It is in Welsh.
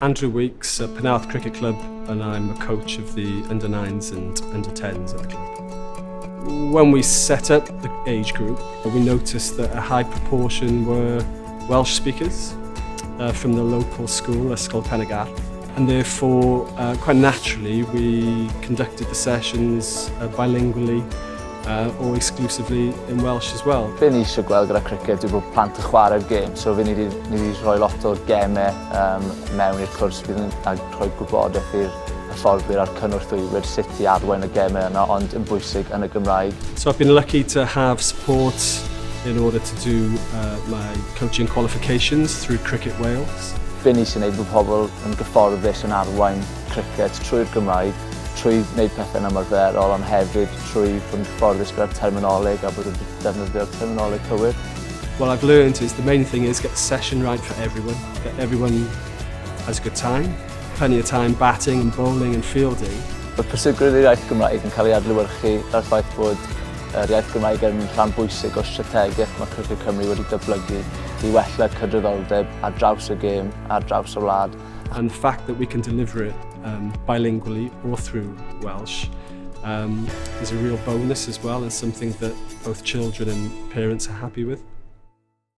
Andrew Weeks at Penarth Cricket Club, and I'm a coach of the under 9s and under 10s at the club. When we set up the age group, we noticed that a high proportion were Welsh speakers from the local school, Ysgol Pen-y-Garth, and therefore quite naturally we conducted the sessions bilingually or exclusively in Welsh as well. Be ni eisiau gweld gyda cricket yw bod plant yn chwarae'r gêm, so fe ni wedi rhoi lot o gemau mewn i'r cwrs fydd yn a rhoi gwybodaeth i'r hyfforddwyr a'r cynorthwywyr sut i arwain y gemau yna, ond yn bwysig yn y Gymraeg. So I've been lucky to have support in order to do my coaching qualifications through Cricket Wales. Be ni eisiau gwneud bod pobl yn gyfforddus yn arwain cricket trwy'r Gymraeg, trwy wneud pethau'n ymarferol, ond hefyd trwy fod yn gyfforddus gyda'r terminoleg a bod yn defnyddio'r terminoleg cywir. What I've learned is the main thing is get the session right for everyone, get everyone has a good time, plenty of time batting and bowling and fielding. Mae pwysigrwydd i'r iaith Gymraeg yn cael ei adlewyrchu ar ffaith bod yr iaith Gymraeg yn rhan bwysig o strategaeth mae Cricket Cymru wedi datblygu i wella cydraddoldeb ar draws y gêm, ar draws y wlad. And the fact that we can deliver it bilingually or through Welsh is a real bonus as well and something that both children and parents are happy with.